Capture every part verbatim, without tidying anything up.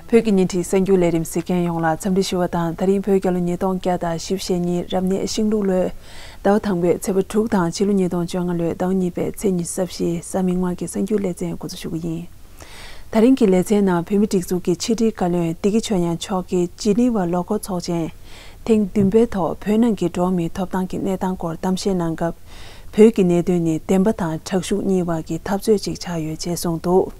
བོད་ཀྱི་ཉིན་བྲིས་གསར་འགྱུར་ལས་རིམ་གཟིགས་མཁན་ཡོངས་ལ་འཚམས་འདྲི་ཞུ་བ་དང་། ད་རིང་བོད་རྒྱལ་ལོ་ཉིས་སྟོང་བརྒྱ་དང་བཞི་བཅུ་ཞེ་གཉིས་རབ་གནས་ཤིང་ལུག་ལོའི་ཟླ་བ་དང་པོའི་ཚེས་པ་དྲུག་དང་ཕྱི་ལོ་ཉིས་སྟོང་བཅོ་ལྔ་ལོའི་ཟླ་བ་གཉིས་པའི་ཚེས་ཉི་ཤུ་རྩ་བཞི་གཟའ་མིག་དམར་གྱི་གསར་འགྱུར་ལེ་ཚན་འགོ་འཛུགས་ཞུ་གི་ཡིན། ད་རིང་གི་ལེ་ཚན་ནང་བོད་མིའི་སྒྲིག་འཛུགས་ཀྱི་ཕྱི་དྲིལ་བཀའ་བློན་བདེ་སྐྱིད་ཆོས་དབྱངས་མཆོག་གིས་ཇི་ནི་ཝ་ལོ་འཁོར་ཚོགས་ཆེན་ཐེངས་བདུན་པའི་ཐོག་བོད་ནང་གི་འགྲོ་བ་མིའི་ཐོབ་ཐང་གི་གནས་སྟངས་སྐོར་གཏམ་བཤད་གནང་སྐབས། བོད་ཀྱི་གནད་དོན་ནི་བདེན་པ་དང་དྲག་ཤུགས་གཉིས་བར་གྱི་འཐབ་རྩོད་ཅིག་ཆགས་ཡོད་ཅེས་གསུངས་འདུག།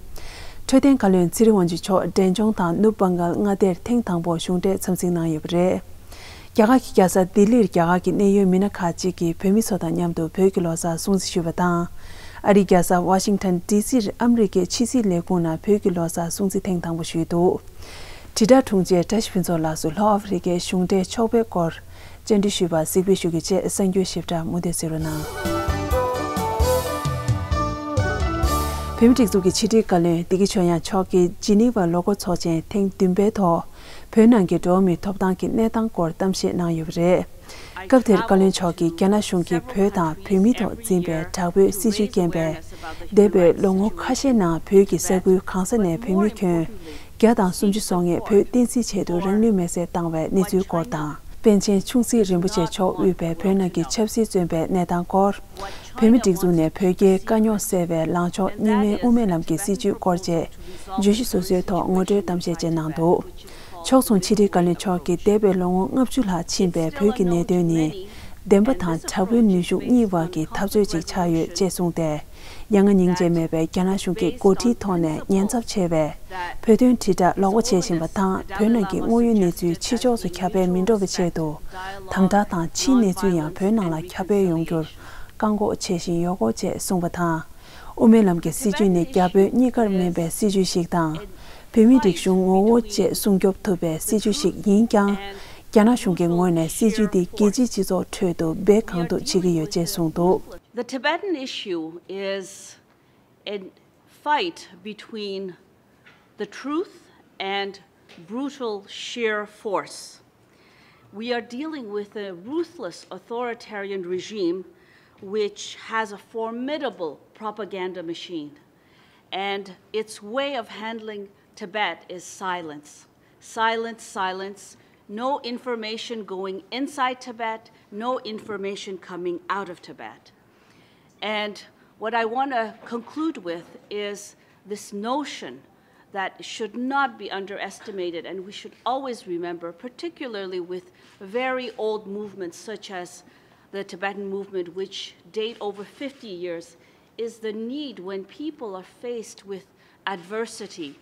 འཕྲོད་བསྟེན་བཀའ་བློན་ཚེ་རིང་དབང་ཕྱུག་མཆོག་འབྲས་ལྗོངས་དང་ནུབ་བྷང་གལ་མངའ་སྡེར་ཐེངས་དང་པོ་གཞུང་འབྲེལ་འཚམས་གཟིགས་གནང་ཡོད་པ་རེད། རྒྱ་གར་གྱི་རྒྱལ་ས་ལྡི་ལིར་རྒྱ་གར་གྱི་གནད་ཡོད་མི་སྣ་ཁག་ཅིག་གིས་བོད་མི་ཚོ་དང་མཉམ་དུ་བོད་ཀྱི་ལོ་གསར་སྲུང་བརྩི་ཞུས་པ་དང་། ཨ་རིའི་རྒྱལ་ས་ཝ་ཤིང་ཊོན་ཌི་སིར་ཨ་མི་རི་ཀའི་ཕྱི་སྲིད་ལས་ཁུངས་ནང་བོད་ཀྱི་ལོ་གསར་སྲུང་བརྩི་ཐེངས་དང་པོ་ཞུས་འདུག། དྲིལ་བསྒྲགས་དྲུང་ཆེ་བཀྲ་ཤིས་ཕུན་ཚོགས་ལགས་སུ་ལྷོ་ཨ་ཧྥེ་རི་ཀའི་གཞུང་འབྲེལ་ཕྱོགས་ཕེབས་སྐོར་བཅར་འདྲི་ཞུས་པར་གཟིགས་འབུལ་ཞུ་རྒྱུ་བཅས་གསར་འགྱུར་ཞིབ་ཕྲ་མུ་མཐུད་གཟིགས་རོགས་གནང་། བོད་མིའི་སྒྲིག་འཛུགས་ཀྱི་ཕྱི་དྲིལ་བཀའ་བློན་བདེ་སྐྱིད་ཆོས་དབྱངས་མཆོག་གིས་ཇི་ནི་ཝ་ལོ་འཁོར་ཚོགས་ཆེན་ཐེངས་བདུན་པའི་ཐོག་བོད་ནང་གི་འགྲོ་བ་མིའི་ཐོབ་ཐང་གི་གནས་སྟངས་སྐོར་གཏམ་བཤད་གནང་ཡོད་པ་རེད། སྐབས་དེར་བཀའ་བློན་མཆོག་གིས་རྒྱ་ནག་གཞུང་གིས་བོད་དང་བོད་མིའི་ཐོག་འཛིན་པའི་དྲག་པོའི་སྲིད་བྱུས་རྐྱེན་པས། འདས་པའི་ལོ་ངོ་ཁ་ཤས་ནང་བོད་ཀྱི་ས་ཁུལ་གང་ས་ནས་བོད་མི་ཁྱོན་བརྒྱ་དང་སུམ་ཅུ་སོ་ལྔས་བོད་བསྟན་སྲིད་ཆེད་དུ་རང་ལུས་མེར་སྲེག་བཏང་བའི་གནས་ཚུལ་སྐོར་དང་། པཎ་ཆེན་ཆུང་སྲིད་རིན་པོ་ཆེ་མཆོག་དབུས་པའི་བོད་ནང་གི་ཆབ་སྲིད་བཙོན་པའི་གནས་སྟངས་སྐོར། བོད་མིའི་སྒྲིག་འཛུགས་ནས་བོད་རྒྱའི་དཀའ་རྙོག་སེལ་བའི་ལངས་ཕྱོགས་གཉིས་སྨན་དབུ་མའི་ལམ་གྱི་སྲིད་བྱུས་སྐོར་བཅས་བརྗོད་གཞི་སོ་སོའི་ཐོག་ངོ་སྤྲོད་གཏམ་བཤད་བཅས་གནང་འདུག། ཕྱོགས་མཚུངས་ཕྱི་དྲིལ་བཀའ་བློན་མཆོག་གིས་འདས་པའི་ལོ་ངོ་ལྔ་བཅུ་ལྷག་ཕྱིན་པའི་བོད་ཀྱི་གནད་དོན་ནི་བདེན་པ་དང་དྲག་པོའི་ནུས་ཤུགས་གཉིས་བར་གྱི་འཐབ་རྩོད་ཅིག་ཆགས་ཡོད་ཅེས་གསུངས་ཏེ། ཡ་ང་སྙིང་རྗེ་མེད་པའི་རྒྱ་ནག་གཞུང་གི་འགོ་ཁྲིད་ཐོག་ནས་ཉེན་ཚབས་ཆེ་བའི་བོད་དོན་དྲིལ་བསྒྲགས་ལོག་པ་བྱེད་བཞིན་པ་དང་། བོད་ནང་གི་དངོས་ཡོད་གནས་ཚུལ་ཕྱི་ཕྱོགས་སུ་ཁྱབ་སྤེལ་མི་འགྲོ་བའི་ཆེད་དུ་དམ་དྲག་དང་། ཕྱིའི་གནས་ཚུལ་ཡང་བོད་ནང་ལ་ཁྱབ་སྤེལ་ཡོང་རྒྱུར་བཀག་འགོག་བྱེད་བཞིན་ཡོད་སྐོར་བཅས་གསུངས་པ་དང་། དབུ་མའི་ལམ་གྱི་སྲིད་བྱུས་ནི་རྒྱ་བོད་གཉིས་ཀར་སྨན་པའི་སྲིད་བྱུས་ཤིག་དང་། བོད་མིའི་རིག་གཞུང་ངོ་བོ་བཅས་སྲུང་སྐྱོབ་ཐུབ་པའི་སྲིད་བྱུས་ཤིག་ཡིན་ཀྱང་། རྒྱ་ནག་གཞུང་གི་ངོས་ནས་སྲིད་བྱུས་འདི་རྒྱལ་སྤྱིའི་སྤྱི་ཚོགས་ཁྲོད་དུ་སྦས་གང་ཐུབ་བྱེད་ཀྱི་ཡོད་ཅེས་གསུངས་འདུག། The Tibetan issue is a fight between the truth and brutal sheer force. We are dealing with a ruthless authoritarian regime which has a formidable propaganda machine, and its way of handling Tibet is silence. Silence, silence. No information going inside Tibet, no information coming out of Tibet. And what I want to conclude with is this notion that should not be underestimated, and we should always remember, particularly with very old movements such as the Tibetan movement, which date over fifty years, is the need when people are faced with adversity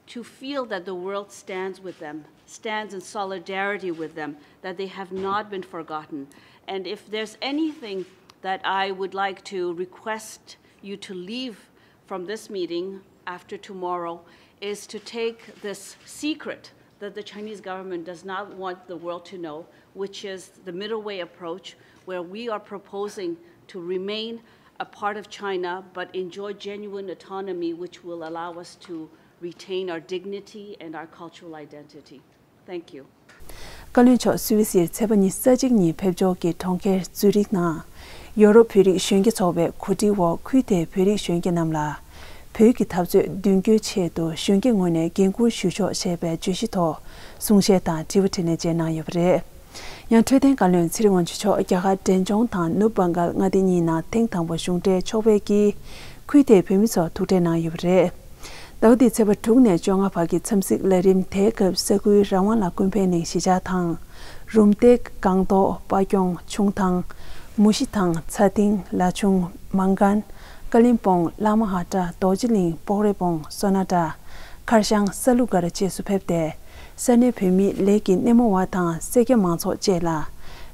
to feel that the world stands with them, stands in solidarity with them, that they have not been forgotten. And if there's anything that I would like to request you to leave from this meeting after tomorrow is to take this secret that the Chinese government does not want the world to know, which is the middle way approach, where we are proposing to remain a part of China but enjoy genuine autonomy, which will allow us to retain our dignity and our cultural identity. Thank you. བཀའ་བློན་མཆོག་སུད་སིར་ཚེས་པ་ཉི་ཤུ་རྩ་གཅིག་ཉིན་ཕེབས་འབྱོར་གྱི་གྲོང་ཁྱེར་ཛུ་རིག་ནང་། ཡོ་རོབ་བོད་རིགས་གཞོན་སྐྱེས་ཚོགས་པའི་གོ་སྒྲིག་འོག་ཁུལ་དེའི་བོད་རིགས་གཞོན་སྐྱེས་རྣམས་ལ། བོད་ཀྱི་འཐབ་རྩོད་མདུན་སྐྱོད་ཆེད་དུ་གཞོན་སྐྱེས་ངོས་ནས་འགན་འཁུར་ཞུ་ཆོག་ཞེས་པའི་བརྗོད་གཞི་ཐོག་གསུང་བཤད་དང་དྲི་བ་དྲིས་ལན་བཅས་གནང་ཡོད་པ་རེད། ཡང་འཕྲོད་བསྟེན་བཀའ་བློན་ཚེ་རིང་དབང་ཕྱུག་མཆོག་རྒྱ་གར་འབྲས་ལྗོངས་དང་ནུབ་བྷང་གལ་མངའ་སྡེ་གཉིས་ནང་ཐེངས་དང་པོ་གཞུང་འབྲེལ་ཕྱོགས་ཕེབས་ཀྱིས་ཁུལ་དེའི་བོད་མི་ཚོར་ཐུག་འཕྲད་གནང་ཡོད་པ་རེད། ཟླ་བ་འདིའི་ཚེས་པ་དྲུག་ནས་བཅོ་ལྔ་བར་གྱི་འཚམས་གཟིགས་ལས་རིམ་དེའི་སྐབས་ས་ཁུལ་རང་དབང་ལ་ཀུན་ཕན་གླིང་གཞིས་ཆགས་དང་། རུམ་བཏེག་སྒང་ཏོག་དཔའ་སྐྱོང་ཆུང་ཐང་། མུ་ཤི་ཐང་ཚ་ཏིང་ལ་ཆུང་མང་ཀན། ཀ་ལིམ་པོང་བླ་མ་ཧ་ཏྲ་རྡོ་རྗེ་གླིང་སྤོག་རེ་སྤོང་སོ་ན་ཏྲ་མཁར་ཤང་ས་ལུ་སྒར་བཅས་སུ་ཕེབས་ཏེ། ས་གནས་བོད་མིའི་ལས་ཀྱི་སྣེ་མོ་བ་དང་སེར་སྐྱ་མང་ཚོགས་བཅས་ལ།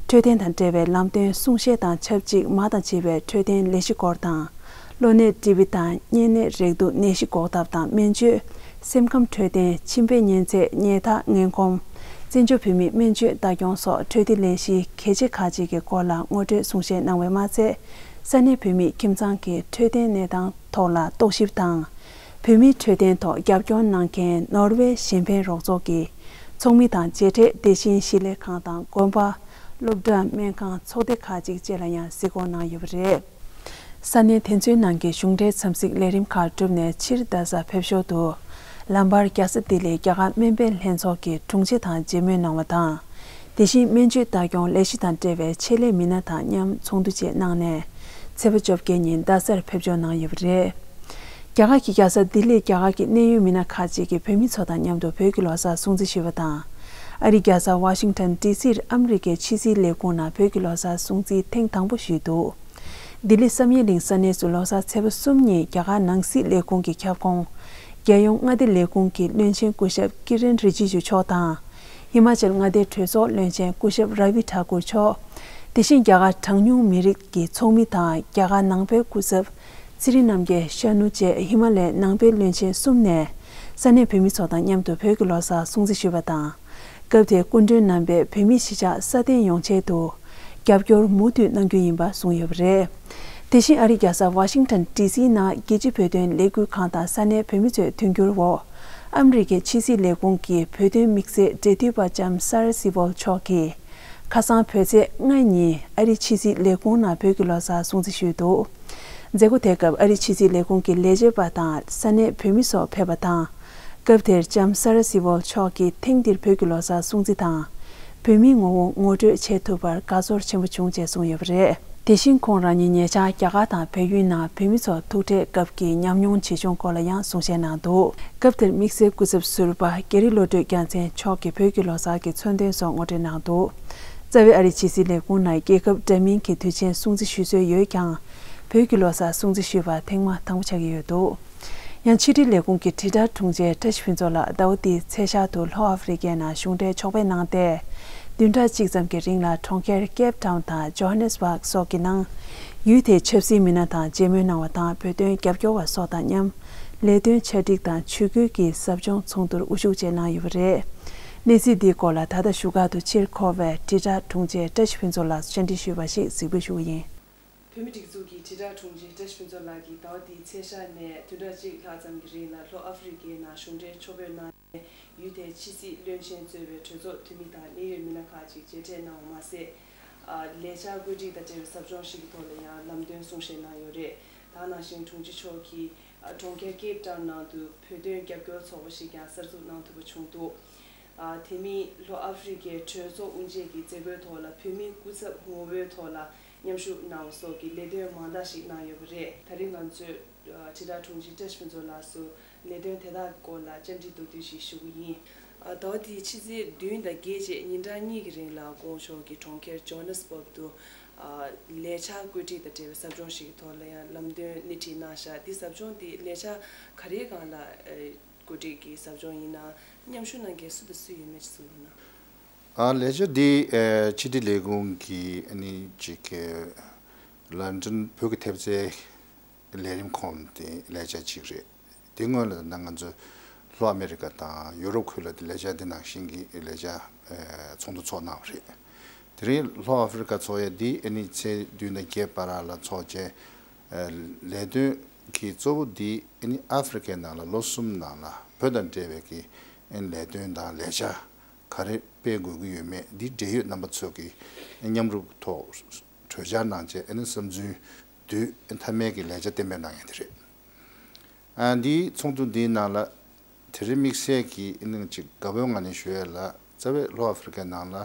འཕྲོད་བསྟེན་དང་འབྲེལ་བའི་ལམ་སྟོན་གསུང་བཤད་དང་ཆབས་ཅིག་མ་དང་བྱིས་པའི་འཕྲོད་བསྟེན་ལས་གཞི་སྐོར་དང་། གློ་ནད་ཊི་བི་དང་གཉན་ནད་རེག་དུག་ནད་གཞི་འགོག་ཐབས་དང་སྨན་བཅོས། སེམས་ཁམས་འཕྲོད་བསྟེན། མཆིན་པའི་གཉན་ཚད་ཉལ་ཐ་ངན་གོམས། བཙན་བྱོལ་བོད་མིའི་སྨན་བཅོས་ལྟ་སྐྱོང་སོགས་འཕྲོད་བསྟེན་ལས་གཞི་གལ་ཆེ་ཁག་ཅིག་གི་སྐོར་ལ་ངོ་སྤྲོད་གསུང་བཤད་གནང་བས་མ་ཚད། ས་གནས་བོད་མིའི་ཁྱིམ་ཚང་གི་འཕྲོད་བསྟེན་གནས་སྟངས་ཐོག་ལ་རྟོག་ཞིབ་དང་། བོད་མིའི་འཕྲོད་བསྟེན་ཐོག་རྒྱབ་སྐྱོར་གནང་མཁན་ནོར་ཝེ་གཞན་ཕན་རོགས་ཚོགས་ཀྱི་ཚོགས་མི་དང་མཇལ་འཕྲད། དེ་བཞིན་ཞིང་ལས་ཁང་དང་དགོན་པ། སློབ་གྲྭ། སྨན་ཁང་། ཚོགས་སྡེ་ཁག་ཅིག་བཅས་ལ་ཡང་གཟིགས་སྐོར་གནང་ཡོད་པ་རེད། ས་གནས་དེ་ཚོའི་ནང་གི་གཞུང་འབྲེལ་འཚམས་གཟིགས་ལས་རིམ་ཁག་གྲུབ་ནས་ཕྱིར་རྡ་སར་ཕེབས་ཞོར་དུ། ལམ་བར་རྒྱལ་ས་ལྡི་ལིའི་རྒྱ་གར་སྨན་པའི་ལྷན་ཚོགས་ཀྱི་དྲུང་ཆེ་དང་མཇལ་མོལ་གནང་བ་དང་། དེ་བཞིན་སྨན་བཅོས་ལྟ་སྐྱོང་ལས་གཞི་དང་འབྲེལ་བའི་ཆེད་ལས་མི་སྣ་དང་མཉམ་ཚོགས་འདུ་བཅས་གནང་ནས། ཚེས་པ་བཅོ་བརྒྱད་ཉིན་རྡ་སར་ཕེབས་འབྱོར་གནང་ཡོད་པ་རེད། རྒྱ་གར་གྱི་རྒྱལ་ས་ལྡི་ལིར་རྒྱ་གར་གྱི་གནད་ཡོད་མི་སྣ་ཁག་ཅིག་གིས་བོད་མི་ཚོ་དང་མཉམ་དུ་བོད་ཀྱི་ལོ་གསར་སྲུང་བརྩི་ཞུས་པ་དང་། ཨ་རིའི་རྒྱལ་ས་ཝ་ཤིང་ཊོན་ཌི་སིར་ཨ་མི་རི་ཀའི་ཕྱི་སྲིད་ལས་ཁུངས་ནང་བོད་ཀྱི་ལོ་གསར་སྲུང་བརྩི་ཐེངས་དང་པོ་ཞུས་འདུག་ལྡི་ལི་བསམ་ཡས་གླིང་ས་གནས་སུ་ལོ་གསར་ཚེས་པ་གསུམ་ཉིན་རྒྱ་གར་ནང་སྲིད་ལས་ཁུངས་ཀྱི་ཁྱབ་ཁོངས། རྒྱལ་ཡོངས་མངའ་སྡེ་ལས་ཁུངས་ཀྱི་བློན་ཆེན་སྐུ་ཞབས་ཀི་རན་རི་ཇི་ཇུ་མཆོག་དང་། ཧི་མ་ཅལ་མངའ་སྡེའི་གྲོས་ཚོགས་བློན་ཆེན་སྐུ་ཞབས་ར་བི་ཐ་ཀུར་མཆོག་དེ་བཞིན་རྒྱ་གར་གྲངས་ཉུང་མི་རིགས་ཀྱི་ཚོགས་མི་དང་རྒྱ་གར་ནང་པའི་སྐུ་ཚབ་ཚེ་རིང་རྣམ་རྒྱལ་ཤར་ནུ་བཅས་ཧི་མ་ལའི་ནང་པའི་བློན་ཆེན་གསུམ་ནས་ས་གནས་བོད་མི་ཚོ་དང་མཉམ་དུ་བོད་ཀྱི་ལོ་གསར་སྲུང་བརྩི་ཞུས་པ་དང་། སྐབས་དེར་སྐུ་མགྲོན་རྣམ་པས་བོད་མིའི་གཞིས་ཆགས་སྲ་བརྟན་ཡོང་ཆེད་དུ་རྒྱབ་སྐྱོར་མུ་མཐུད་གནང་རྒྱུ་ཡིན་པ་གསུངས་ཡོད་པ་རེད། དེ་བཞིན་ཨ་རིའི་རྒྱལ་ས་ཝ་ཤིང་ཊོན་ཌི་སིའི་ནང་རྒྱལ་སྤྱིའི་བོད་དོན་ལས་འགུལ་ཁང་དང་ས་གནས་བོད་མི་ཚོའི་མཐུན་འགྱུར་འོག་ཨ་མི་རི་ཀའི་ཕྱི་སྲིད་ལས་ཁུངས་ཀྱི་བོད་དོན་དམིགས་བསལ་འབྲེལ་མཐུད་པ་ལྕམ་སཱ་ར་སི་ཝོལ་མཆོག་གིས། ཁ་སང་བོད་ཚེས་ལྔ་ཉིན་ཨ་རིའི་ཕྱི་སྲིད་ལས་ཁུངས་ནང་བོད་ཀྱི་ལོ་གསར་སྲུང་བརྩི་ཞུས་འདུག་མཛད་སྒོ་དེ་སྐབས་ཨ་རིའི་ཕྱི་སྲིད་ལས་ཁུངས་ཀྱི་ལས་བྱེད་པ་དང་ས་གནས་བོད་མི་སོགས་ཕེབས་པ་དང་། སྐབས་དེར་ལྕམ་སཱ་ར་སི་ཝོལ་མཆོག་གིས་ཐེངས་འདིར་བོད་ཀྱི་ལོ་གསར་སྲུང་བརྩི་དང་། བོད་མིའི་ངོ་བོ་ངོ་སྤྲོད་བྱེད་ཐུབ་པར་དགའ་ཚོར་ཆེན་པོ་བྱུང་ཅེས་གསུངས་ཡོད་པ་རེད། དེ་བཞིན་ཁོང་རང་ཉིད་ཉེ་ཆར་རྒྱ་གར་དང་བལ་ཡུལ་ནང་བོད་མི་ཚོ་ཐུག་འཕྲད་སྐབས་ཀྱི་ཉམས་མྱོང་ཇི་བྱུང་སྐོར་ལ་ཡང་གསུང་བཤད་གནང་འདུག་སྐབས་དེར་དམིགས་བསལ་སྐུ་ཚབ་ཟུར་པ་རྒྱ་རི་བློ་གྲོས་རྒྱལ་མཚན་མཆོག་གིས་བོད་ཀྱི་ལོ་གསར་གྱི་མཚོན་དོན་སོགས་ངོ་སྤྲོད་གནང་འདུག་རྩ་བའི་ཨ་རིའི་ཕྱི་སྲིད་ལས་ཁུངས་ནང་རྒྱལ་ཁབ་འདྲ་མིན་གྱི་དུས་ཆེན་སྲུང་བརྩི་ཞུ་སྲོལ་ཡོད་ཀྱང་། བོད་ཀྱི་ལོ་གསར་སྲུང་བརྩི་ཞུས་པ་ཐེངས་མ་དང་པོ་ཆགས་ཀྱི་ཡོད་འདུག་ཡང་ཕྱི་དྲིལ་ལས་ཁུངས་ཀྱི་དྲིལ་བསྒྲགས་དྲུང་ཆེ་བཀྲ་ཤིས་ཕུན་ཚོགས་ལགས་ཟླ་བ་འདིའི་ཚེས་ཤར་དུ་ལྷོ་ཨ་ཧྥེ་རི་ཀའི་ནང་གཞུང་འབྲེལ་ཕྱོགས་ཕེབས་གནང་སྟེ། བདུན་ཕྲག་གཅིག་ཙམ་གྱི་རིང་ལ་གྲོང་ཁྱེར་ཀེབ་ཊའུན་དང་ཇོ་ཧན་ནེ་སི་བྷག་སོགས་ཀྱི་ནང་ཡུལ་དེའི་ཆབ་སྲིད་མི་སྣ་དང་མཇལ་མོལ་གནང་བ་དང་བོད་དོན་རྒྱབ་སྐྱོར་བ་སོགས་དང་མཉམ་ལས་དོན་ཆ་སྒྲིག་དང་ཇུས་འགོད་ཀྱི་ཟབ་སྦྱོང་ཚོགས་འདུར་དབུ་བཞུགས་བཅས་གནང་ཡོད་པ་རེད། གནས་ཚུལ་འདིའི་སྐོར་ལ་ད་ལྟ་བཞུགས་སྒར་དུ་ཕྱིར་འཁོར་བའི་དྲིལ་བསྒྲགས་དྲུང་ཆེ་བཀྲ་ཤིས་ཕུན་ཚོགས་ལགས་སུ་བཅར་འདྲི་ཞུས་པ་ཞིག་གཟིགས་འབུལ་ཞུ་གི་ཡིན། བོད་མིའི་སྒྲིག་འཛུགས་ཀྱི་དྲིལ་བསྒྲགས་དྲུང་ཆེ་བཀྲ་ཤིས་ཕུན་ཚོགས་ལགས་ཀྱིས་ཟླ་བ་འདིའི་ཚེས་ཤར་ནས་བདུན་ཕྲག་གཅིག་ལྷག་ཙམ་གྱི་རིང་ལ་ལྷོ་ཨ་ཧྥེ་རི་ཀའི་ནང་གཞུང་འབྲེལ་ཕྱོགས་ཕེབས་གནང་ནས་ཡུལ་དེའི་ཕྱི་སྲིད་བློན་ཆེན་གཙོས་པའི་གྲོས་ཚོགས་འཐུས་མི་དང་གནད་ཡོད་མི་སྣ་ཁག་ཅིག་མཇལ་འཕྲད་གནང་བ་མ་ཟད། ཨ། ལས་འཆར་བཀོད་སྒྲིག་དང་འབྲེལ་བའི་ཟབ་སྦྱོང་ཞིག་གི་ཐོག་ལ་ཡང་ལམ་སྟོན་གསུང་བཤད་གནང་ཡོད་རེད། ད་ག་ནང་བཞིན་དྲུང་ཆེ་མཆོག་གིས་ཨ། གྲོང་ཁྱེར་ཀེབ་ཊའུན་ནང་དུ་བོད་དོན་རྒྱབ་སྐྱོར་ཚོགས་པ་ཞིག་ཀྱང་གསར་འཛུགས་གནང་ཐུབ་པ་བྱུང་འདུག་ཨ། དེ་མིན་ལྷོ་ཨ་ཧྥེ་རི་ཀའི་གྲོས་ཚོགས་དབུ་འབྱེད་ཀྱི་མཛད་སྒོའི་ཐོག་ལ་བོད་མིའི་སྐུ་ཚབ་ངོ་བོའི་ཐོག་ལ་མཉམ་ཞུགས་གནང་བ་སོགས་ཀྱི་ལས་དོན་མང་དག་ཞིག་གནང་ཡོད་པ་རེད། ད་རིང་ང་ཚོས་ཨ། དྲིལ་བསྒྲགས་དྲུང་ཆེ་བཀྲ་ཤིས་ཕུན་ཚོགས་ལགས་སུ་ལས་དོན་དེ་དག་གི་སྐོར་ལ་བཅར་འདྲི་མདོར་བསྡུས་ཤིག་ཞུ་གི་ཡིན། ཨ། ཟླ་བ་འདིའི་ཕྱི་ཚེས་བདུན་དང་བརྒྱད་བཅས་ཉིན་གྲངས་གཉིས་ཀྱི་རིང་ལ་སྐུ་ངོ་མཆོག་གིས་གྲོང་ཁྱེར་ཇོ་ཧན་ནེ་སི་བྷག་ཏུ་ཨ། ལས་འཆར་བཀོད་སྒྲིག་དང་འབྲེལ་བའི་ཟབ་སྦྱོང་ཞིག་གི་ཐོག་ལ་ཡང་ལམ་སྟོན་སྣེ་ཁྲིད་གནང་བཞག་འདི་ཟབ་སྦྱོང་འདི་ལས་འཆར་ག་རེའི་སྒང་ལ་ཨ། བཀོད་སྒྲིག་གི་ཟབ་སྦྱོང་ཡིན་ན། མཉམ་ཞུགས་གནང་མཁན་སུ་དང་སུ་ཡོད་མེད་ཅིག་གསུང་རོགས་གནང་། ཨ། ལས་འཆར་འདི་ཨ། ཕྱི་དྲིལ་ལས་ཁུངས་ཀྱི་ཨ་ནི་ཅིག་གི་ལན་ཀྲན་བོད་ཀྱི་ཐེབས་རྩའི་ལས་རིམ་ཁོངས་དེ་ལས་འཆར་གཅིག་རེད། དེ་སྔོན་ལ་ད་ང་ཚོ་ལྷོ་ཨ་མེ་རི་ཀ་དང་ཡུ་རོབ་ཁུལ་ལ་དེ་ལས་འཆར་འདི་ནང་བཞིན་གྱི་ལས་འཆར་ཨ། ཚོགས་འདུ་ཚོགས་གནང་བ་རེད། དེ་རིང་ལྷོ་ཨ་ཧྥེ་རི་ཀ་ཚོགས་ཡས་འདི་ཨ་ནི་ཚེས་བདུན་དང་བརྒྱད་བར་ལ་ཚོགས་བྱས། ཨ། ལས་དོན་གྱི་གཙོ་བོ་འདི་ཨ་ནི་ཨ་ཧྥེ་རི་ཀའི་ནང་ལ་ལོ་གསུམ་ནང་ལ་བོད་དང་འབྲེལ་བའི་གི་ཨ་ནི་ལས་དོན་དང་ལས་འཆར་ག་རེ་སྤེལ་དགོས་ཀྱི་ཡོད་མེད་འདི་འབྲེལ་ཡོད་རྣམ་པ་ཚོ་གི་མཉམ་རུབ་ཐོག་གྲོས་འཆར་གནང་བྱས་ཨ་ནི་བསམ་ཚུལ་བསྡུས་མཐའ་མའི་གི་ལས་འཆར་གཏན་འབེབས་གནང་ཡས་དེ་རེད། ཨ། འདིའི་ཚོགས་འདུ་འདིའི་ནང་ལ་དེ་རིང་དམིགས་བསལ་གྱི་ཨ་ནི་ཅིག་དགའ་པོའི་ངང་ནས་ཞུ་ཡས་ལ་རྩ་བའི་ལྷོ་ཨ་ཧྥེ་རི་ཀའི་ནང་ལ་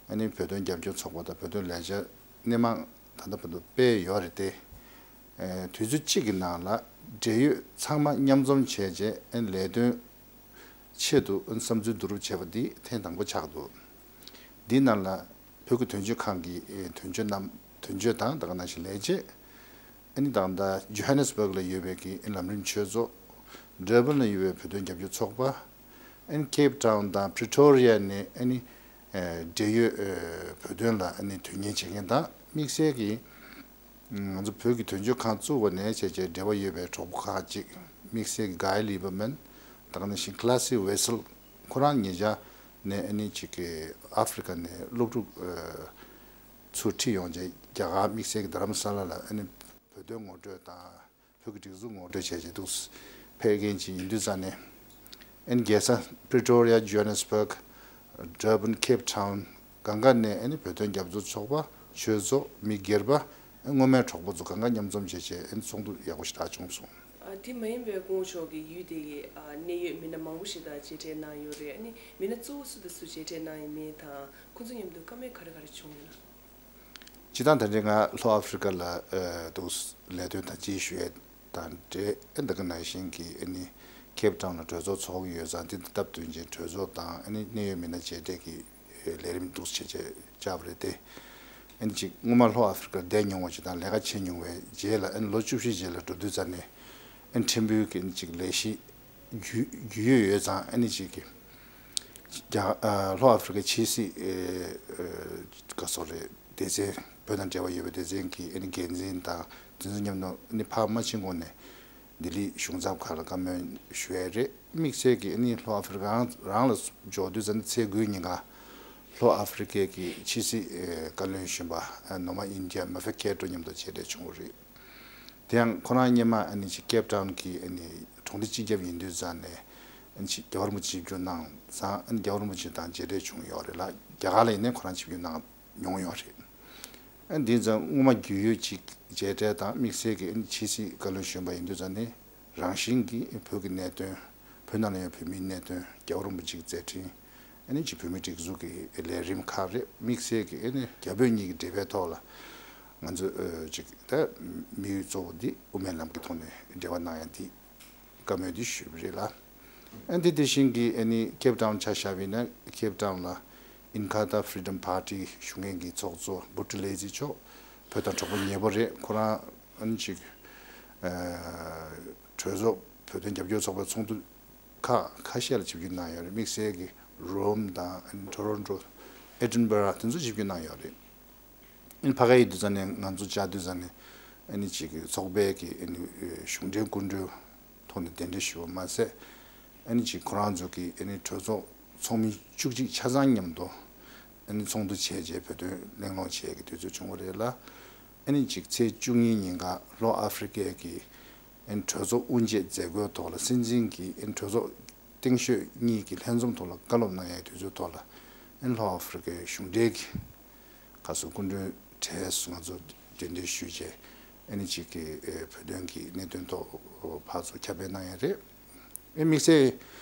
ཨ་ནི་བོད་དོན་རྒྱབ་སྐྱོར་ཚོགས་པ་དང་བོད་དོན་ལས་འཆར་སྣེ་མང་ད་ལྟ་བར་དུ་སྤེལ་ཡོད་རེད་དེ། ཨ། དུས་ཚོད་གཅིག་གི་ནང་ལ་འབྲེལ་ཡོད་ཚང་མ་མཉམ་འཛོམས་བྱས་རྗེས་ཨ་ནི་ལས་དོན་ཆེད་དུ་ཨ་ནི་བསམ་ཚུལ་བསྡུ་རུབ་བྱས་པ་འདི་ཐེངས་དང་པོ་ཆགས་འདུག་འདིའི་ནང་ལ་བོད་ཀྱི་དོན་གཅོད་ཁང་གི་ཨ་དོན་གཅོད་རྣམ་དོན་གཅོད་དང་ད་ག་ནང་བཞིན་ལས་བྱེད། ཨ་ནི་ད་ལྟ་ཇོ་ཧན་ནེ་སི་བྷག་ལ་ཡོད་པའི་གི་ཨ་ནི་ལམ་རིམ་ཆོས་ཚོགས། ཌར་བན་ལ་ཡོད་པའི་བོད་དོན་རྒྱབ་སྐྱོར་ཚོགས་པ། ཨ་ནི་ཀེབ་ཊའུན་དང་པི་རི་ཊོ་རི་ཡ་ནས་ཨ་ནི་ཨ་འབྲེལ་ཡོད་ཨ་བོད་དོན་ལ་ཨ་ནི་དོན་གཉེར་བྱེད་མཁན་དང་དམིགས་བསལ་གྱི་ང་ཚོ་བོད་ཀྱི་དོན་གཅོད་ཁང་བཙུགས་པ་ནས་བྱས་རྗེས་འབྲེལ་བ་ཡོད་པའི་གྲོགས་པོ་ཁག་ཅིག་དམིགས་བསལ་གྱི་གྷའི་ལི་བར་མན། ད་ག་ནང་བཞིན་ཀི་ལ་སི་ཝེ་སལ། ཁོ་རང་ཉེ་ཆར་ནས་ཨ་ནི་ཅིག་གི་ཨ་ཧྥེ་རི་ཀ་ནས་སློབ་ཕྲུག་ཨ་ཚུར་ཁྲིད་ཡོང་རྗེས་རྒྱ་གར་དམིགས་བསལ་གྱི་རྡ་རམ་ས་ལ་ལ་ཨ་ནི་བོད་དོན་ངོ་སྤྲོད་དང་བོད་ཀྱི་སྒྲིག་འཛུགས་ངོ་སྤྲོད་བྱས་རྗེས་འདུག་ཕེབས་མཁན་ཅིག་ཡིན་དུས་ཙང་ནས་ཨ་ནི་རྒྱལ་ས་པི་རི་ཊོ་རི་ཡ། ཇོ་ཧན་ནེ་སི་བྷག་ཌར་བན། ཀེབ་ཊའུན་གང་ག་ནས་ཨ་ནི་བོད་དོན་རྒྱབ་སྐྱོར་ཚོགས་པ། ཆོས་ཚོགས། མི་སྒེར་པ། སྔོན་མའི་གྲོགས་པོ་ཚོ་གང་ག་མཉམ་འཛོམས་བྱས་བྱས་ཨ་ནི་ཚོགས་འདུ་ཡག་པོ་ཞེ་དྲག་བྱུང་སོང་། ཨ། དེ་མ་ཡིན་པའི་སྐུ་ངོ་མཆོག་གིས་ཡུལ་དེ་གི་ཨ་གནད་ཡོད་མི་སྣ་མང་པོ་ཞིག་དང་མཇལ་འཕྲད་གནང་ཡོད་རེད། ཨ་ནི་མི་སྣ་གཙོ་བོ་སུ་དང་སུ་མཇལ་འཕྲད་གནང་ཡོད་མེད་དང་ཁོང་ཚོ་མཉམ་དུ་བཀའ་མོལ་ག་རེ་ག་རེ་བྱུང་ཡོད་ན། སྤྱིར་བཏང་ད་ལྟ་ང་ལྷོ་ཨ་ཧྥེ་རི་ཀ་ལ་ཨ་འདུག་ལས་དོན་དང་ཅིག་ཞུ་ཡས་དང་འབྲེལ། ཨ་ད་ག་ནང་བཞིན་གྱི་ཨ་ནི་ཁེབ་ཊའུན་ལ་གྲོས་ཚོགས་ཚོགས་ཀྱི་ཡོད་ཙང་། དེ་དང་སྟབས་བསྟུན་ཅིང་གྲོས་ཚོགས་དང་ཨ་ནི་གནད་ཡོད་མི་སྣ་མཇལ་འཕྲད་ཀྱི་ལས་རིམ་འདུག་བྱས་བྱས་བཅར་བ་རེད་དེ། ཨ་ནི་ཅིག་སྔོན་མ་ལྷོ་ཨ་ཧྥེ་རི་ཀར་བསྡད་མྱོང་བ་ཅིག་དང་ལས་ཀ་བྱེད་མྱོང་བའི་རྗེས་ལ་ཨ་ནི་ལོ་བཅུ་བཞི་རྗེས་ལ་འགྲོ་དུས་ཙ་ནས་ཨ་ནི་ཕྲན་བུའི་གི་ཨ་ནི་ཅིག་ལས་གཞི་རྒྱུས་རྒྱུས་ཡོད་ཡོད་ཙང་། ཨ་ནི་ཅིག་གི་རྒྱ་ཨ་ལྷོ་ཨ་ཧྥེ་རི་ཀའི་ཕྱི་སྲིད་ཨེ་ཨེ་ག་སོགས་རེད། སྡེ་ཚན་བོད་དང་འབྲེལ་བ་ཡོད་པའི་སྡེ་ཚན་གྱི་ཨ་ནི་འགན་འཛིན་དང་དེ་ཚོ་མཉམ་དུ་ཨ་ནི་ཕར་མ་ཕྱིན་གོང་ནས་ལྡི་ལི་གཞུང་ཚབ་ཁག་ལ་བཀའ་མོལ་ཞུ་ཡས་རེད། དམིགས་བསལ་གྱི་ཨ་ནི་ལྷོ་ཨ་ཧྥེ་རི་ཀ་རང་རང་ལ་འབྱོར་དུས་ཙམ་ནས་ཚེས་དགུའི་ཉིན་ཀ་ལྷོ་ཨ་ཧྥེ་རི་ཀའི་གི་ཕྱི་སྲིད་ཨེ་བཀའ་བློན་གཞོན་པ་ཨ་ནོ་མ་ཨིན་ཌི་ཡ་མ་ཧྥེ་ཁེ་ཏྲོ་མཉམ་དུ་མཇལ་འཕྲད་བྱུང་བ་རེད། དེ་ཡང་ཁོ་རང་སྔོན་མ་ཨ་ནི་ཅིག་ཁེབ་ཊའུན་གྱི་ཨ་ནི་གྲོང་སྡེ་སྤྱི་ཁྱབ་ཡིན་དུས་ཙམ་ནས་ཨ་ནི་ཅིག་རྒྱལ་བ་རིན་པོ་ཆེ་ཆིབས་བསྒྱུར་གནང་ཙང་། ཨ་ནི་རྒྱལ་བ་རིན་པོ་ཆེ་དང་མཇལ་འཕྲད་བྱུང་ཡོད་རེད་ལ། རྒྱ་གར་ལ་ཡིན་ནའི་ཁོ་རང་ཆིབས་བསྒྱུར་གནང་མྱོང་ཡོད་རེད། ཨ་ནི་འདི་ཙམ་སྔོན་མ་རྒྱུས་ཡོད་ཅིག་མཇལ་འཕྲད་དང་། དམིགས་བསལ་གྱི་ཨ་ནི་ཕྱི་སྲིད་བཀའ་བློན་གཞོན་པ་ཡིན་དུས་ཙམ་ནས་རང་བཞིན་གྱིས་བོད་ཀྱི་གནད་དོན། བོད་ནང་ལ་ཡོད་བོད་མིའི་གནད་དོན། རྒྱལ་བ་རིན་པོ་ཆེའི་མཛད་འཕྲིན། ཨ་ནི་ཅིག་བོད་མིའི་སྒྲིག་འཛུགས་ཀྱི་ལས་རིམ་ཁག་རེད། དམིགས་བསལ་གྱི་ཨ་ནི་རྒྱ་བོད་གཉིས་ཀྱི་འབྲེལ་བའི་ཐོག་ལ་ང་ཚོ་ཨ་ཅིག་ད་དམིགས་ཡུལ་གཙོ་བོ་འདི་དབུ་མའི་ལམ་གྱི་ཐོག་ནས་འབྲེལ་བ་གནང་ཡ་འདི་བཀའ་མོལ་འདི་ཞུས་པ་རེད་ལ། ཨ་འདི་དེ་བཞིན་གྱི་ཨ་ནི་ཁེབ་ཊའུན་ཆ་བཞག་པ་ཡིན་ན། ཁེབ་ཊའུན་ལ་ཨིན་ཁ་ཐ་ཧྥི་རི་ཌམ་པར་ཊི་ཞུ་མཁན་གྱི་ཚོགས་གཙོ་བུ་ཏི་ལེ་ཛི་མཆོག་བོད་དང་གྲོགས་པོ་ཉེ་པོ་རེད། ཁོ་རང་ཨ་ནི་ཅིག་ཨ་གྲོས་ཚོགས་བོད་དོན་རྒྱབ་སྐྱོར་ཚོགས་པའི་ཚོགས་འདུ་ཁག་ཁ་ཤས་ལ་ཆིབས་བསྒྱུར་གནང་ཡོད་རེད། དམིགས་བསལ་གྱི་རོམ་དང་ཨ་ནི་ཊོ་རོན་ཊོ། ཨེ་ཌིན་བྷ་ར། དེ་ཚོ་ཆིབས་བསྒྱུར་གནང་ཡོད་རེད། ཨ་ནི་ཕ་གི་ཡིན་དུས་ཙམ་ནས་ང་ཚོ་བཅར་དུས་ཙམ་ནས་ཨ་ནི་ཅིག་གི་ཚོགས་པའི་གི་ཨ་ནི་གཞུང་འབྲེལ་སྐུ་མགྲོན་ཐོག་ནས་གདན་འདྲེན་ཞུས་པ་མ་ཟད། ཨ་ནི་ཅིག་ཁོ་རང་ཚོ་གི་ཨ་ནི་གྲོས་ཚོགས་ཚོགས་མི་བཅུ་གཅིག་ཆ་ཚང་མཉམ་དུ་ཨ་ནི་ཚོགས་འདུ་བྱས་རྗེས་བོད་དོན་གླེང་སློང་བྱས་ཀྱི་དུས་ཚོད་བྱུང་བ་རེད་ལ། ཨ་ནི་ཅིག་ཚེས་བཅུ་གཉིས་ཉིན་ཀ་ལྷོ་ཨ་ཧྥེ་རི་ཀའི་གི་ཨ་ནི་གྲོས་ཚོགས་དབུ་འབྱེད་མཛད་སྒོའི་ཐོག་ལ་སྲིད་འཛིན་གྱིས་ཨ་ནི་གྲོས་ཚོགས་སྟེང་ཤོག་གཉིས་ཀྱི་ལྷན་འཛོམས་ཐོག་ལ་བཀའ་སློབ་གནང་ཡའི་དུས་ཚོད་ཐོག་ལ་ཨ་ནི་ལྷོ་ཨ་ཧྥེ་རི་ཀའི་གཞུང་འབྲེལ་གྱི་ཁ་སོ་སྐུ་མགྲོན་གྲས་སུ་ང་ཚོ་གདན་འདྲེན་ཞུས་རྗེས། ཨ་ནི་ཅིག་གི་ཨེ་བོད་དོན་གྱི་གནད་དོན་ཐོག་ཕར་ཚུར་ཁྱབ་སྤེལ་གནང་ཡ་རེད། ཨེ་དམིགས་བསལ་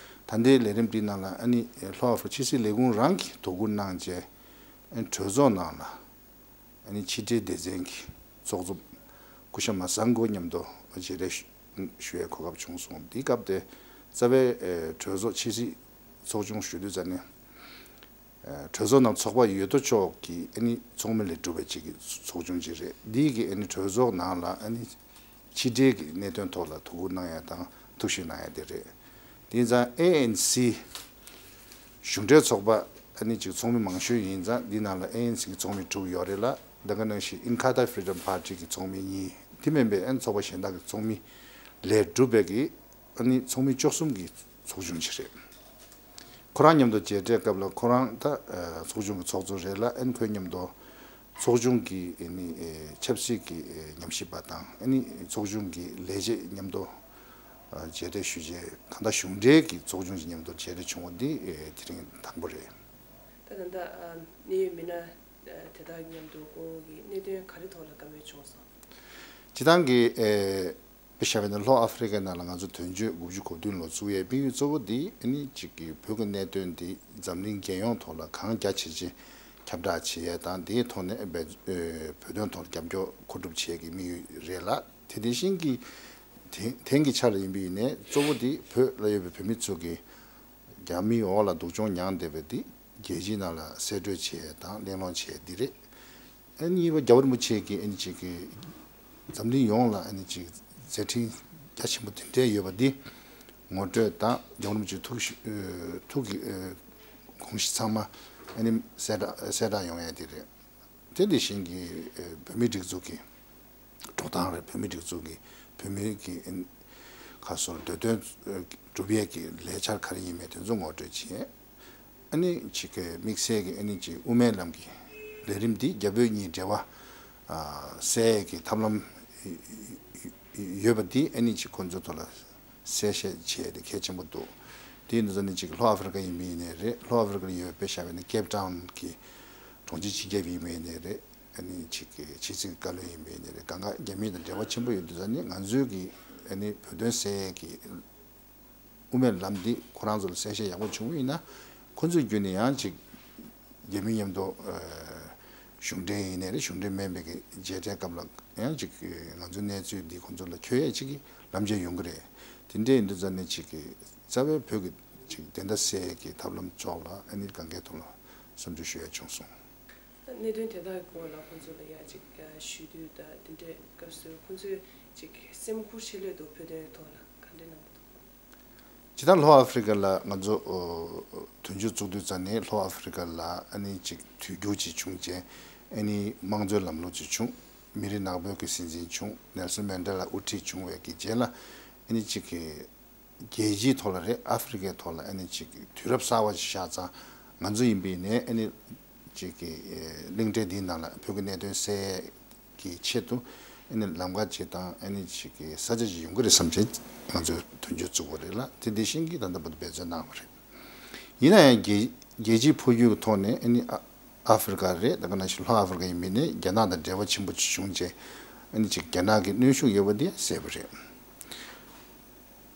ད་ལྟའི་ལས་རིམ་འདིའི་ནང་ལ་ཨ་ནི་ལྷོ་ཨ་ཧྥེ་རི་ཀ་ཕྱི་སྲིད་ལས་ཁུངས་རང་གིས་དོ་ཁུར་གནང་རྗེས། ཨ་ནི་གྲོས་ཚོགས་ནང་ལ་ཨ་ནི་ཕྱི་འབྲེལ་སྡེ་ཚན་གྱི་ཚོགས་གཙོ་སྐུ་ཞབས་མ་སང་ཀོ་མཉམ་དུ་མཇལ་འཕྲད་ཞུ་ཞུ་བའི་གོ་སྐབས་བྱུང་སོང་། དེའི་སྐབས་དེ་རྩ་བའི་ཨེ་གྲོས་ཚོགས་ཕྱི་སྲིད་ཚོགས་ཆུང་ཞུ་དུས་ཙམ་ནས། ཨ་གྲོས་ཚོགས་ནང་ཚོགས་པ་ཡོད་དོ་ཅོག་གི་ཨ་ནི་ཚོགས་མི་ལས་གྲུབ་པའི་གཅིག་གི་ཚོགས་ཆུང་ཅིག་རེད། འདི་གི་ཨ་ནི་གྲོས་ཚོགས་ནང་ལ་ཨ་ནི་ཕྱི་འབྲེལ་གྱི་གནད་དོན་ཐོག་ལ་དོ་ཁུར་གནང་ཡ་དང་ཐུགས་ཞིབ་གནང་ཡ་དེ་རེད། དེ་ཡིན་ཙང་ཨེ་ཨེན་སི་གཞུང་འབྲེལ་ཚོགས་པ་ཨ་ནི་གཅིག་ཚོགས་མི་མང་ཤོས་ཡིན་ཙང་། འདི་ནང་ལ་ཨེ་ཨེན་སི་གི་ཚོགས་མི་དྲུག་ཡོད་རེད་ལ། ད་ག་ནང་བཞིན་ཨིན་ཁ་ཐ་ཧྥི་རི་ཌམ་པར་ཊི་གི་ཚོགས་མི་གཉིས། དེ་མིན་པའི་ཨ་ནི་ཚོགས་པ་གཞན་དག་གི་ཚོགས་མི་ལས་གྲུབ་པའི་གི་ཨ་ནི་ཚོགས་མི་བཅུ་གསུམ་གྱི་ཚོགས་ཆུང་ཅིག་རེད། ཁོ་རང་མཉམ་དུ་མཇལ་འཕྲད་སྐབས་ལ་ཁོ་རང་ད་ཨ་ཚོགས་ཆུང་གི་ཚོགས་གཙོ་རེད་ལ། ཨ་ནི་ཁོའི་མཉམ་དུ་ཚོགས་ཆུང་གི་ཨ་ནི་ཨེ་ཆབ་སྲིད་ཀྱི་ཨེ་ཉམས་ཞིབ་པ་དང་། ཨ་ནི་ཚོགས་ཆུང་གི་ལས་བྱེད་མཉམ་དུ་ཨ་མཇལ་འཕྲད་ཞུས་རྗེས། གང་ལྟར་གཞུང་འབྲེལ་གྱི་ཚོགས་ཆུང་ཞིག་མཉམ་དུ་མཇལ་འཕྲད་བྱུང་བ་འདི་ཨེ་དེ་རིང་དང་པོ་རེད། ད་ད་ལྟ་ཨ་གནད་ཡོད་མི་སྣ་ཨ་དེ་དག་མཉམ་དུ་སྐུ་ངོ་གིས་གནད་དོན་ག་རེ་ཐོག་ལ་བཀའ་མོལ་བྱུང་སོང་། སྤྱིར་བཏང་གི་ཨེ་དཔེ་བཞག་པ་ཡིན་ན་ལྷོ་ཨ་ཧྥེ་རི་ཀའི་ནང་ལ་ང་ཚོ་དོན་གཅོད་དགུ་བཅུ་གོ་བདུན་ལོ་བཙུགས་ཡས་དམིགས་ཡུལ་གཙོ་བོ་འདི་ཨ་ནི་གཅིག་གི་བོད་ཀྱི་གནད་དོན་འདི་འཛམ་གླིང་རྒྱལ་ཡོངས་ཐོག་ལ་གང་རྒྱ་ཆེ་ཆེ་ཁྱབ་བསྒྲགས་བྱེད་ཡས་དང་། དེའི་ཐོག་ནས་ཨ་བོད་དོན་ཐོག་རྒྱབ་སྐྱོར་མཁོ་སྒྲུབ་བྱེད་ཡས་ཀྱི་དམིགས་ཡུལ་རེད་ལ། དེ་དེ་བཞིན་གྱི་དེང་དེང་གི་ཆ་ལ་ཡིན་པ་ཡིན་ནའི་གཙོ་བོ་འདི་བོད་ལ་ཡོད་པའི་བོད་མི་ཚོ་གིས་རྒྱ་མིའི་འོག་ལ་སྡུག་སྦྱོང་མྱངས་བསྡད་པ་འདི་རྒྱལ་སྤྱིའི་ནང་ལ་གསལ་བཀྲོལ་བྱེད་ཡས་དང་གླེང་སློང་བྱེད་ཡས་འདི་རེད། ཨ་གཉིས་པ་རྒྱལ་བ་རིན་པོ་ཆེ་གིས་ཨ་ནི་གཅིག་གི་འཛམ་གླིང་ཡོངས་ལ་ཨ་ནི་གཅིག་མཛད་འཕྲིན་རྒྱ་ཆེན་པོ་དེ་འདྲས་ཡོད་པ་འདི་ངོ་སྤྲོད་དང་། རྒྱལ་བ་རིན་པོ་ཆེའི་ཐུགས་ཤི་ཨ་ཐུགས་ཀྱི་ཨ་དགོངས་གཞི་ཚང་མ་ཨ་ནི་གསལ་བསྒྲགས་གསལ་བསྒྲགས་ཡོང་ཡས་དེ་རེད། དེ་དེ་བཞིན་གྱི་ཨ་བོད་མིའི་སྒྲིག་འཛུགས་ཀྱི་འགྲོ་སྟངས་རེད། བོད་མིའི་སྒྲིག་འཛུགས་ཀྱི་བོད་མིའི་གི་ཨ་ནི་ཁ་སོར་འདོད་དོན་ཨ་སྒྲུབ་ཡས་ཀྱི་ལས་འཆར་ག་རེ་ཡིན་མིན་དེ་ཚོ་ངོ་སྤྲོད་བྱས། ཨ་ནི་གཅིག་གི་དམིགས་བསལ་གྱི་ཨ་ནི་གཅིག་དབུ་མའི་ལམ་གྱི་ལས་རིམ་འདི་རྒྱ་བོད་གཉིས་འབྲེལ་བ་ཨ་གསལ་ཡས་ཀྱི་ཐབས་ལམ་ཡོད་པ་འདི་ཨ་ནི་གཅིག་ཁོང་ཚོའི་ཐོག་ལ་གསལ་བཤད་བྱས་ཏེ་གལ་ཆེན་པོ་འདུག། དེ་ཡིན་དུས་ཙམ་ནས་གཅིག་ལྷོ་ཨ་ཧྥེ་རི་ཀ་ཡིན་པ་ཡིན་ནའི་རེད། ལྷོ་ཨ་ཧྥེ་རི་ཀ་ལ་ཡོད་པའི་ཞབས་པའི་ནི་ཀེབ་ཊའུན་གྱི་གྲོང་ཁྱེར་སྤྱི་ཁྱབ་ཡིན་པ་ཡིན་ནའི་རེད། ཨ་ནི་གཅིག་གི་ཕྱི་སྲིད་བཀའ་བློན་ཡིན་པ་ཡིན་ནའི་རེད། གང་ག་རྒྱ་མི་དང་འབྲེལ་བ་ཆེན་པོ་ཡོད་དུས་ཙམ་ནས་ང་ཚོའི་གི་ ཨ་ནི་བོད་དོན་སེལ་ཡས་ཀྱི་དབུ་མའི་ལམ་འདི་ཁོ་རང་ཚོ་ལ་གསལ་བཤད་ཡག་པོ་བྱུང་བ་ཡིན་ན། ཁོ་ཚོའི་བརྒྱུད་ནས་ཡང་ཅིག་རྒྱ་མི་མཉམ་དུ་ཨ་གཞུང་འབྲེལ་ཡིན་ནའི་རེད། གཞུང་འབྲེལ་མིན་པའི་གི་མཇལ་འཕྲད་སྐབས་ལ་ཡང་ཅིག་ང་ཚོའི་གནས་ཚུལ་འདི་ཁོ་ཚོ་ལ་འཁྱོལ་ཡས་ཅིག་གི་ལམ་ཆེན་ཡོང་གི་རེད། དེ་འདྲ་ཡིན་དུས་ཙང་ནས་ཅིག་གི་རྩ་བའི་བོད་ཀྱི་ཅིག་བདེན་མཐའ་གསལ་ཡས་ཀྱི་ཐབས་ལམ་ཕྱོགས་ལ་ཨ་ནི་སྒང་གའི་ཐོག་ལ་བསམ་ཚུལ་ཞུ་ཡས་བྱུང་སོང་། གནད་དོན་དེ་དག་གི་སྐོར་ལ་ཁོང་ཚོ་ལ་ཡ་ཅིག་ཞུ་དུས་དང་དེ་འདྲའི་སྐབས་སུ་ཁོང་ཚོས་ཅིག་སེམས་ཁུར་ཆེ་ལོས་འདུག་བོད་དོན་ཐོག་ལ་ག་འདྲ་གནང་གི་འདུག་ཇི་ལྟར་ལྷོ་ཨ་ཧྥེ་རི་ཁ་ལ་ང་ཚོ་ཨོ་དོན་གཅོད་བཙུགས་དུས་ཙང་ནས་ལྷོ་ཨ་ཧྥེ་རི་ཁ་ལ་ཨ་ནི་ཅིག་དུས་འགྱུར་ཅིག་བྱུང་རྗེས་ཨ་ནི་དམངས་གཙོའི་ལམ་ལུགས་ཅིག་བྱུང་། མི་རིགས་ནག་པོའི་གི་སྲིད་འཛིན་བྱུང་། ནེལ་སོན་མན་ཌེ་ལ་དབུ་ཁྲིད་བྱུང་བའི་གི་རྗེས་ལ་ཨ་ནི་ཅིག་གི་རྒྱལ་སྤྱིའི་ཐོག་ལ་རེད། ཨ་ཧྥེ་རི་ཁའི་ཐོག་ལ་ཨ་ནི་ཅིག་དུས་རབས་གསར་བ་ཞིག་ཤར་ཙང་ང་ཚོ་ཡིན་པའི་ནས་ཨ་ནི་ཅིག་གི་གླིང་ཕྲན་འདིའི་ནང་ལ་བོད་ཀྱི་གནད་དོན་སེལ་གྱི་ཆེད་དུ་ཨ་ནི་ལམ་ཁ་ཅིག་དང་ཨ་ནི་ཅིག་གི་ས་ཆ་ཅིག་ཡོང་གི་རེད་བསམ་བྱས་ང་ཚོས་དོན་གཅོད་བཙུགས་པ་རེད་ལ། དེ་འདི་བཞིན་གྱི་ད་ལྟ་བར་དུ་འབད་བརྩོན་གནང་བ་རེད། ཡིན་ན་ཡང་རྒྱལ་རྒྱལ་སྤྱིའི་འཕོ་འགྱུར་གྱི་ཐོག་ནས་ཨ་ནི་ཨ་ཨ་ཧྥེ་རི་ཁ་རེད། ད་ག་ནང་བཞིན་ལྷོ་ཨ་ཧྥེ་རི་ཁ་ཡིན་མིན་ནས་རྒྱ་ནག་དང་འབྲེལ་བ་ཆེན་པོ་ཅིག་བྱུང་རྗེས་ཨ་ནི་ཅིག་རྒྱ་ནག་གི་གནོན་ཤུགས་ཡོད་པ་འདི་གསལ་པོ་རེད།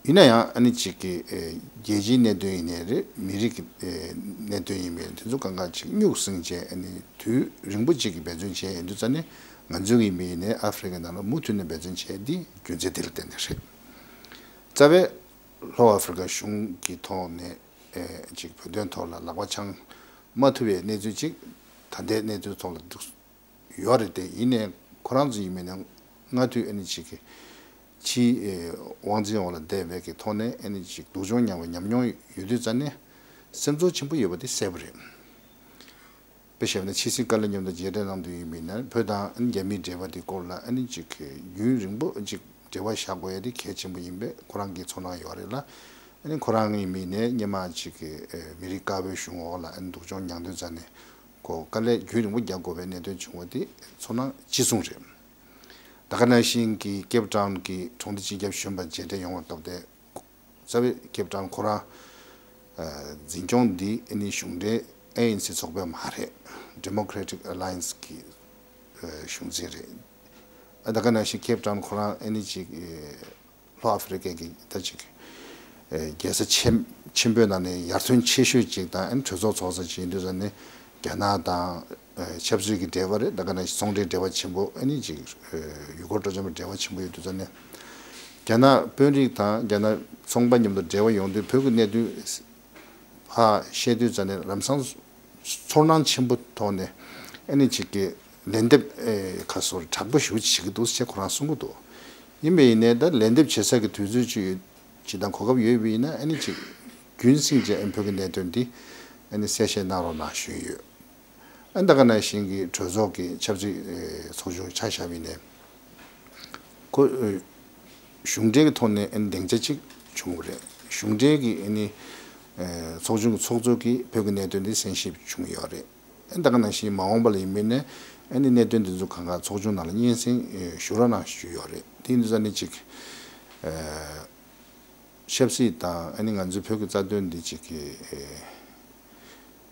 ཡིན་ན་ཡང་ཨ་ནི་ཅིག་གི་ཨེ་རྒྱལ་སྤྱིའི་གནད་དོན་ཡིན་ནའི་རེད། མི་རིགས་ཀྱི་ཨེ་གནད་དོན་ཡིན་མིན་དེ་ཚོ་གང་ག་ཅིག་སྨྱུག་བསྲིངས་བྱས་ཨ་ནི་དུས་རིང་པོ་ཅིག་གི་འབད་བརྩོན་བྱས་ཡོད་དུས་ཙང་ནས་ང་ཚོ་གི་མི་ཡིན་ནའི་ཨ་ཧྥེ་རི་ཁའི་ནང་ལ་མུ་མཐུད་ནས་འབད་བརྩོན་བྱས་འདི་རྒྱུ་མཚན་དེ་ལ་བརྟེན་ནས་རེད། རྩ་བའི་ལྷོ་ཨ་ཧྥེ་རི་ཁ་གཞུང་གི་ཐོག་ནས་ཨེ་ཅིག་བོད་དོན་ཐོག་ལ་ལག་པ་འཆང་མ་ཐུབ་པའི་གནས་ཚུལ་ཅིག་ད་ལྟའི་གནས་ཚུལ་ཐོག་ལ་འདུག་ཡོད་རེད་དེ། ཡིན་ནའི་ཁོ་རང་ཚོ་ཡིན་མིན་ནའི་སྔ་དུས་ཨ་ནི་ཅིག་གི་ཕྱིའི་ཨེ་དབང་འཛིན་འོག་ལ་བསྡད་པའི་གི་ཐོག་ནས་ཨ་ནི་ཅིག་སྡུག་སྦྱོང་མྱངས་པའི་ཉམས་མྱོང་ཡོད་དུས་ཙང་ནས་སེམས་ཚོར་ཆེན་པོ་ཡོད་པ་དེ་གསལ་པོ་རེད། དཔེ་བཞག་ན་ཕྱི་སྲིད་བཀའ་བློན་མཉམ་དུ་མཇལ་འཕྲད་གནང་དུས་ཡིན་མིན་ནའི་བོད་དང་ཨ་ནི་རྒྱ་མིའི་འབྲེལ་བ་དེ་སྐོར་ལ་ཨ་ནི་ཅིག་གི་རྒྱུན་རིང་པོ་ཅིག་འབྲེལ་བ་བཞག་དགོས་ཡ་དེ་གལ་ཆེན་པོ་ཡིན་པས་ཁོ་རང་གི་ཚོར་སྣང་ཡོད་རེད་ལ། ཨ་ནི་ཁོ་རང་ཡིན་མིན་ནའི་སྔོན་མ་ཅིག་གི་ཨེ་མི་རིགས་དཀར་པོའི་གཞུང་འོག་ལ་ཨ་ནི་སྡུག་སྦྱོང་མྱངས་དུས་ཙང་ནས་ཁོ་དཀའ་ལས་རྒྱུན་རིང་པོ་རྒྱག་དགོས་པའི་གནད་དོན་བྱུང་བ་དེ་ཚོར་སྣང་ཅི་གསུང་རེད། ད་ག་ནང་བཞིན་གྱི་ཀེབ་ཊའུན་གྱི་གྲོང་སྡེ་སྤྱི་ཁྱབ་གཞོན་པ་མཇལ་འཕྲད་ཡོང་བའི་སྐབས་དེ། རྩ་བའི་ཀེབ་ཊའུན་ཁོ་རང་ཨ་འཛིན་སྐྱོང་འདི་ཨ་ནི་གཞུང་འབྲེལ་ཨེ་ཨེན་སི་ཚོགས་པ་མ་རེད། ཌི་མོ་ཀེ་རེ་ཊིག་ཨ་ལ་ཡན་སི་གི་ཨ་གཞུང་འཛིན་རེད། ཨ་ད་ག་ནང་བཞིན་ཀེབ་ཊའུན་ཁོ་རང་ཨ་ནི་ཅིག་ཨེ་ལྷོ་ཨ་ཧྥེ་རི་ཁའི་གི་ད་ཅིག་ཨེ་རྒྱལ་ས་ཆེན་ཆེན་པོའི་ནང་ནས་ཡར་ཐོན་ཆེ་ཤོས་ཅིག་དང་ཨ་ནི་གྲོས་ཚོགས་ཚོགས་ས་ཅིག་ཡིན་དུས་ཙང་ནས་རྒྱ་ནག་དང་ཨེ་ཆབ་སྲིད་ཀྱི་འབྲེལ་བ་རེད། ད་ག་ནང་བཞིན་ཚོང་འབྲེལ་འབྲེལ་བ་ཆེན་པོ་ཨ་ནི་ཅིག་ཨེ་ཡུལ་སྐོར་སྤྲོ་འཆམ་པའི་འབྲེལ་བ་ཆེན་པོ་ཡོད་དུས་ཙང་ནས་རྒྱ་ནག་དཔོན་རིགས་དང་རྒྱ་ནག་ཚོང་པ་མཉམ་དུ་འབྲེལ་བ་ཡོང་དུས་བོད་ཀྱི་གནད་དོན་ཧ་ཤེས་དུས་ཙ་ནས་ལམ་སང་ཚོར་སྣང་ཆེན་པོ་ཐོག་ནས་ཨ་ནི་ཅིག་གི་ལན་འདེབས་ཨེ་ཁ་སོར་དྲག་པོ་ཞེ་པོ་ཅིག་བྱེད་ཀྱི་འདུག་ཅེས་ཁོ་རང་གསུང་གི་འདུག་ཡིན་པས་ཡིན་ནའི་ད་ལན་འདེབས་བྱེད་ས་གི་དུས་ཚོད་ཅིག་ཡོད་ཅིག་དང་གོ་སྐབས་ཡོད་པ་ཡིན་ན་ཨ་ནི་ཅིག་རྒྱུན་བསྲིངས་བྱས་ཨ་ནི་བོད་ཀྱི་གནད་དོན་འདི་ཨ་ནི་གསལ་བཤད་གནང་རོགས་གནང་ཞུས་ཡོད། ཨ་ནི་ད་ག་ནང་བཞིན་གྱི་གྲོས་ཚོགས་ཀྱི་ཆབ་སྲིད་ཨེ་ཚོགས་ཆུང་ཆ་བཞག་པ་ཡིན་ནའི། ཁོ་ཨེ་གཞུང་འབྲེལ་གྱི་ཐོག་ནས་ཨ་ནི་སྡིངས་ཆ་གཅིག་བྱུང་བ་རེད། གཞུང་འབྲེལ་གྱི་ཨ་ནི་ཨེ་ཚོགས་ཆུང་གི་ཚོགས་གཙོ་གིས་བོད་ཀྱི་གནད་དོན་འདི་གསན་ཞིབ་བྱུང་ཡོད་རེད། ཨ་ནི་ད་ག་ནང་བཞིན་མ་འོངས་པ་ལ་ཡིན་མིན་ནས་ཨ་ནི་གནད་དོན་འདི་ཚོ་གང་ག་ཚོགས་ཆུང་ནང་ལ་སྙན་སེང་ཨེ་ཞུ་རོགས་གནང་ཞུས་ཡོད་རེད། དེ་ཡིན་དུས་ཙ་ནས་ཅིག་ཨེ་ཆབ་སྲིད་དང་ཨ་ནི་ང་ཚོའི་བོད་ཀྱི་རྩ་དོན་འདི་ཅིག་གི་ཨེ་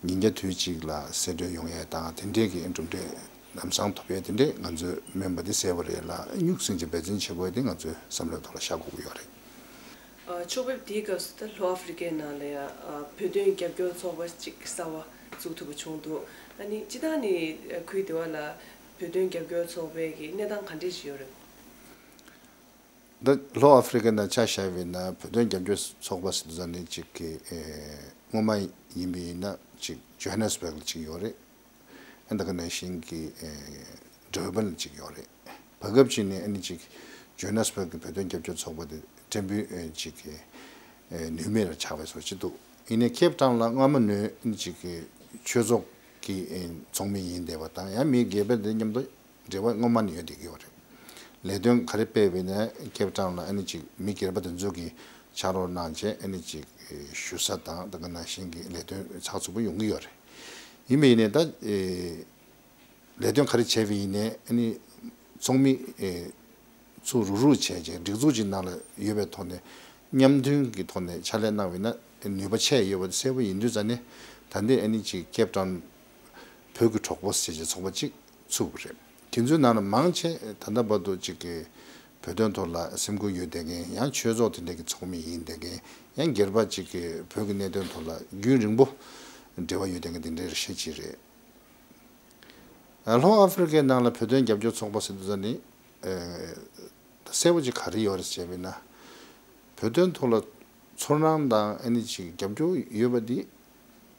ཉིན་རྒྱབ་དུས་གཅིག་ལ་གསལ་བསྒྲགས་ཡོང་ཡས་དང་དེ་འདྲས་ཀྱི་གྲུབ་འབྲས་ལམ་སང་ཐོབ་ཡས་དེ་འདྲས་ང་ཚོས་སྨོན་པ་དེ་གསལ་པོ་རེད་ལ། སྨྱུག་སྲིང་གི་འབད་བརྩོན་བྱེད་དགོས་དེ་ང་ཚོའི་བསམ་བློའི་ཐོག་ལ་ཤར་དགོས་ཀྱི་ཡོད་རེད། ཨ་ཕྱོགས་ཕེབས་དེའི་སྐབས་སུ་ད་ལྷོ་ཨ་ཧྥེ་རི་ཁའི་ནང་ལ་ཡང་ཨ་བོད་དོན་རྒྱབ་སྐྱོར་ཚོགས་པ་གཅིག་གསར་བ་བཙུགས་ཐུབ་པ་བྱུང་འདུག་ཨ་ནི་སྤྱིར་བཏང་ནི་ཨ་ཁུལ་དེ་བ་ལ་བོད་དོན་རྒྱབ་སྐྱོར་ཚོགས་པའི་གི་གནས་སྟངས་ག་འདྲས་ཞིག་ཡོད་རེད། ད་ལྷོ་ཨ་ཧྥེ་རི་ཁ་ནང་ཆ་བཞག་པ་ཡིན་ན་བོད་དོན་རྒྱབ་སྐྱོར་ཚོགས་པ་ཟེར་དུས་ཙ་ནས་ཅིག་གི་ཨེ་སྔོན་མ་ཡིན་པ་ཡིན་ན་ཅིག་ཇོ་ཧན་ནེ་སི་བྷག་ལ་ཅིག་ཡོད་རེད། ཨ་ད་ག་ནང་བཞིན་གྱི་ཨེ་ཌར་བན་ལ་ཅིག་ཡོད་རེད། བར་སྐབས་ཅིག་ནས་ཨ་ནི་ཅིག་ཇོ་ཧན་ནེ་སི་བྷག་གི་བོད་དོན་རྒྱབ་སྐྱོར་ཚོགས་པ་དེ་ཕྲན་བུ་ཨེ་ཅིག་གི་ཨེ་ནུས་མེད་ལ་ཆགས་པའི་བཟོ་ཅིག་འདུག་ཡིན་ནའི་ཁེབ་ཊའུན་ལ་སྔ་མོ་ནས་ཨ་ནི་ཅིག་གི་ཆོས་ཚོགས་ཀྱི་ཨེ་ཚོགས་མི་ཡིན་བསྡད་པ་དང་ཡང་མི་སྒེར་པ་དེ་མཉམ་དུ་འབྲེལ་བ་སྔོན་མ་ནས་ཡོད་བསྡད་ཀྱི་ཡོད་རེད། ལས་དོན་ག་རེ་སྤེལ་བ་ཡིན་ན་ཁེབ་ཊའུན་ལ་ཨ་ནི་ཅིག་མི་སྒེར་པ་དེ་ཚོ་གིས་ཕྱག་རོགས་གནང་བྱས་ཨ་ནི་ཅིག་ཞུ་ས་དང་ད་ག་ནང་བཞིན་གྱི་ལས་དོན་ཚགས་ཚུད་པོ་ཡོང་གི་ཡོད་རེད། ཡིན་པ་ཡིན་ནའི་ད་ལས་དོན་ག་རེ་བྱས་པ་ཡིན་ནའི་ཨ་ནི་ཚོགས་མི་ཚུར་རུག་རུག་བྱས་བྱས་སྒྲིག་འཛུགས་ཀྱི་ནང་ལ་ཡོད་པའི་ཐོག་ནས་མཉམ་མཐུན་གྱི་ཐོག་ནས་ཕྱག་ལས་གནང་བ་ཡིན་ན་ནུས་པ་ཆེ་ཡོད་པ་དེ་གསལ་པོ་ཡིན་དུས་ཙ་ནས་ད་ལྟའི་ཨ་ནི་ཅིག་ཁེབ་ཊའུན་བོད་ཀྱི་གྲོགས་པོ་ཟེར་བྱས་ཚོགས་པ་གཅིག་ཚུགས་པ་རེད། དེ་ཚོའི་ནང་ལ་མང་ཆེ་ད་ལྟ་བར་དུ་ཅིག་གི་ བོད་དོན་ཐོག་ལ་སེམས་ཁུར་ཡོད་བསྡད་མཁན། ཡང་ཆོས་ཚོགས་དེ་འདྲ་གི་ཚོགས་མི་ཡིན་བསྡད་མཁན། ཡང་སྒེར་པ་ཅིག་གིས་བོད་ཀྱི་གནད་དོན་ཐོག་ལ་རྒྱུན་རིང་པོ་འབྲེལ་བ་ཡོད་བསྡད་མཁན་དེ་འདྲའི་ཤས་ཅིག་རེད། ལྷོ་ཨ་ཧྥེ་རི་ཁའི་ནང་ལ་བོད་དོན་རྒྱབ་སྐྱོར་ཚོགས་པ་ཟེར་དུས་ཙ་ནི། ཨ་གསལ་པོ་ཅིག་ག་རེ་ཡོད་རེད་ཟེར་བས་ན། བོད་དོན་ཐོག་ལ་ཚོར་སྣང་དང་ཨ་ནི་ཅིག་རྒྱབ་སྐྱོར་ཡོད་པ་འདི་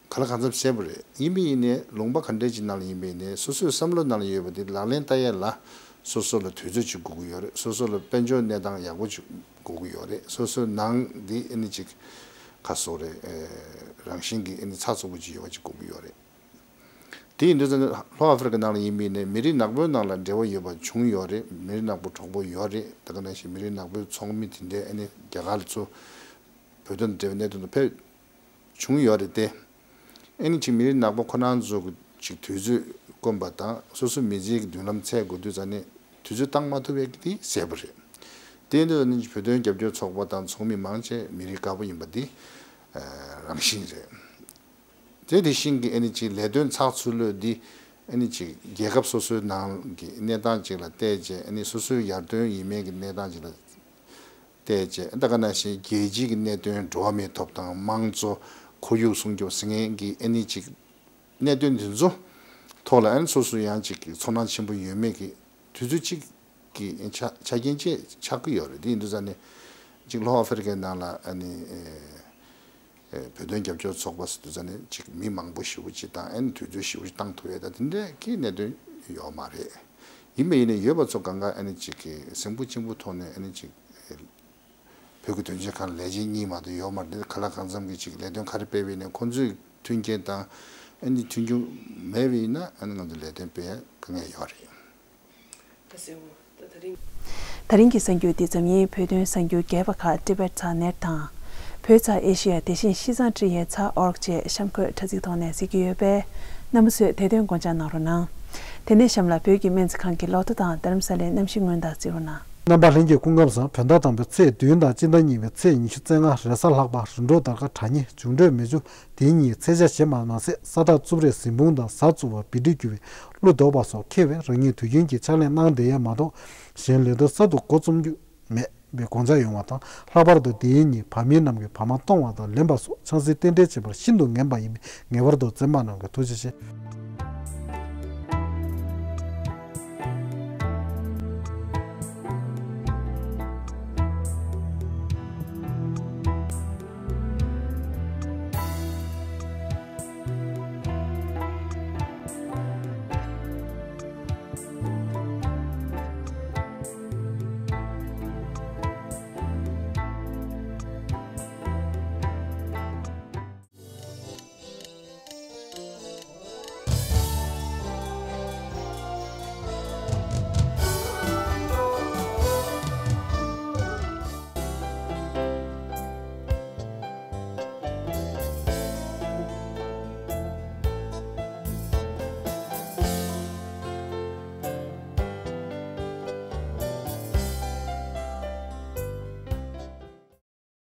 ག་ལ་གང་འཚམ་གསལ་པོ་རེད། ཡིན་པ་ཡིན་ནའི་ལུང་པ་ག་འདྲ་ཅིག་ནང་ལ་ཡིན་པ་ཡིན་ནའི་སོ་སོའི་བསམ་བློ་ནང་ལ་ཡོད་པ་འདི་ལག་ལེན་བསྟར་ཡས་ལ་སོ་སོ་ལ་དུས་ཚོད་ཅིག་དགོས་ཀྱི་ཡོད་རེད། སོ་སོ་ལ་དཔལ་འབྱོར་གནས་སྟངས་ཡག་པོ་ཅིག་དགོས་ཀྱི་ཡོད་རེད། སོ་སོའི་ནང་འདི་ཨ་ནི་ཅིག་ག་སོགས་རེད། ཨེ་རང་བཞིན་གྱི་ཨ་ནི་ཚགས་ཚུད་པོ་ཅིག་ཡོད་པ་ཅིག་དགོས་ཀྱི་ཡོད་རེད། དེ་ཡིན་དུས་ཙང་ལྷོ་ཨ་ཧྥེ་རི་ཁ་ནང་ལ་ཡིན་པ་ཡིན་ནའི་མི་རིགས་ནག་པོའི་ནང་ལ་འབྲེལ་བ་ཡོད་པ་བྱུང་ཡོད་རེད། མི་རིགས་ནག་པོ་གྲོགས་པོ་ཡོད་རེད། ད་ག་ནང་བཞིན་མི་རིགས་ནག་པོའི་ཚོགས་མི་དེ་འདྲའི་ཨ་ནི་རྒྱ་གར་ལ་ཚུར་བོད་དོན་འབྲེལ་བའི་གནད་དོན་དུ་ཕེབས་བྱུང་ཡོད་རེད་དེ། ཨ་ནི་ཅིག་མི་རིགས་ནག་པོ་ཁོ་རང་ཚོ་གི་ཅིག་དུས་ཚོད་དཀོན་པ་དང་སོ་སོའི་མི་ཚེའི་གི་མདུན་ལམ་འཚོལ་དགོས་དུས་ཙང་ནས་དུས་ཚོད་བཏང་མ་ཐུབ་པའི་གི་དེ་གསལ་པོ་རེད། དེ་ཡིན་དུས་ཙང་ནས་བོད་དོན་རྒྱབ་སྐྱོར་ཚོགས་པ་དང་ཚོགས་མི་མང་ཆེ་མི་རིགས་དཀར་པོ་ཡིན་པ་འདི་རང་བཞིན་རེད། དེ་དེ་བཞིན་གྱི་ཨ་ནི་ཅིག་ལས་དོན་ཚགས་ཚུད་ལོས་འདི་ཨ་ནི་ཅིག་རྒྱལ་ཁབ་སོ་སོའི་ནང་གི་གནས་སྟངས་ཅིག་ལ་བལྟས་རྗེས། ཨ་ནི་སོ་སོའི་ཡར་ཐོན་ཡིན་མིན་གྱི་གནས་སྟངས་ཅིག་ལ་བལྟས་རྗེས། ད་ག་ནང་བཞིན་རྒྱལ་སྤྱིའི་གི་གནད་དོན། འགྲོ་བ་མིའི་ཐོབ་ཐང་། དམངས་གཙོ། ཁོར་ཡུག་སྲུང་སྐྱོབ་ཟེར་མཁན་གྱི་ཨ་ནི་ཅིག་གནད་དོན་དེ་ཚོ་ཐོག་ལ་ཨ་ནི་སོ་སོ་ཡང་ཅིག་གི་ཚོར་སྣང་ཆེན་པོ་ཡོད་མེད་ཀྱི་དུས་ཚོད་ཅིག་གི་ཆ་ཆ་རྐྱེན་བཅས་ཆགས་ཀྱི་ཡོད་རེད། དེ་ཡིན་དུས་ཙང་ནས་ཅིག་ལྷོ་ཨ་ཧྥེ་རི་ཁའི་ནང་ལ་ཨ་ནི་ཨེ་ཨེ་བོད་དོན་རྒྱབ་སྐྱོར་ཚོགས་པ་ཟེར་དུས་ཙང་ནས་ཅིག་མི་མང་པོ་ཞེ་པོ་ཅིག་དང་ཨ་ནི་དུས་ཚོད་ཞེ་པོ་ཅིག་བཏང་ཐུབ་ཡས་དང་དེ་འདྲའི་གི་གནད་དོན་ཡོད་མ་རེད། ཡིན་པ་ཡིན་ནའི་ཡོད་པ་ཚོ་གང་ག་ཨ་ནི་ཅིག་གི་སེམས་ཁུར་ཆེན་པོའི་ཐོག་ནས་ཨ་ནི་ཅིག་བོད་ཀྱི་དོན་ཆེན་ཁག་ལ་ལས་བྱེད་གཉིས་མ་གཏོགས་ཡོད་མ་རེད། ག་ལ་གང་འཚམ་གྱི་ཅིག་ལས་དོན་ག་རེ་སྤེལ་བ་ཡིན་ནའི་ཁོང་ཚོའི་མཐུན་རྐྱེན་དང་ཨ་ནི་མཐུན་འགྱུར་མེད་པ་ཡིན་ན་ཨ་ནི་ང་ཚོ་ལས་དོན་སྤེལ་ཡ་དཀའ་ངལ་ཡོད་རེད། ད་གསལ་བོ། ད་ད་རིང་། ད་རིང་གི་གསར་འགྱུར་འདི་ཙམ་ཡིན། བོད་དོན་གསར་འགྱུར་རྒྱས་པ་ཁག་Tibet Dot Net དང་། བོད་ཚ་ཨེ་ཤི་ཡ། དེ་བཞིན་ཤིས་ཙང་ཀྲི་ཡའི་ཚ་ཨོར་ཅེས་གཤམ་འཁོད་དྲ་ཚིགས་ཐོག་ནས་གཟིགས་ཀྱི་ཡོད་པས། རྣམ་པ་ཚོས་དེ་དོན་དགོངས་འཇགས་གནང་རོགས་གནང་། དེ་ནས་གཤམ་ལ་བོད་ཀྱི་སྨན་རྩིས་ཁང་གི་ལོ་ཐོ་དང་རྡ་རམ་ས་ལའི་གནམ་གཤིས་སྔོན་བརྡ་གཟིགས་རོགས་གནང་། རྣམ་པ་ལྷན་རྒྱས་སྐུ་ཁམས་བཟང་། བོད་ཟླ་དང་པོའི་ཚེས་བདུན་དང་སྤྱི་ཟླ་གཉིས་པའི་ཚེས་ཉི་ཤུ་རྩ་ལྔ་རེས་གཟའ་ལྷག་པ། རིམ་གྲོ་སྟར་ཁ་གྲ་སྙིང་། འབྱུང་འཕྲོད་མེ་ཆུ། དེ་གཉིས་ཚེས་ཆ་གཞན་པ་མ་ཟད། ས་བདག་རྩུབ་རེག་གཟིམ་དཔུང་དང་གཟའ་རྩུབ་པ་བི་ཏི་རྒྱུ་བས་ཀླུ་བཟློག་པ་སོགས་མཁས་པས་རང་ཉིད་དུས་རྒྱུན་གྱི་ཕྱག་ལས་གནང་བསྡད་ཡས་མ་གཏོགས། གཞན་ལས་དོན་གསར་དུ་འགོ་རྩོམ་རྒྱུ་མེད་པའི་དགོངས་འཇགས་ཡོང་བ་དང་། ལྷག་པར་དུ་དེའི་ཉིན་བར་མི་རྣམས་ཀྱིས་བར་མ་གཏོང་བ་དང་ལེན་པ་སོགས་ཆང་སའི་རྟེན་འབྲེལ་བྱེད་པར་ཤིན་ཏུ་ངན་པ་ཡིན་པས། ངེས་པར་དུ་འཛེམ་པ་གནང་གལ། ཐུགས་རྗེ་ཆེ།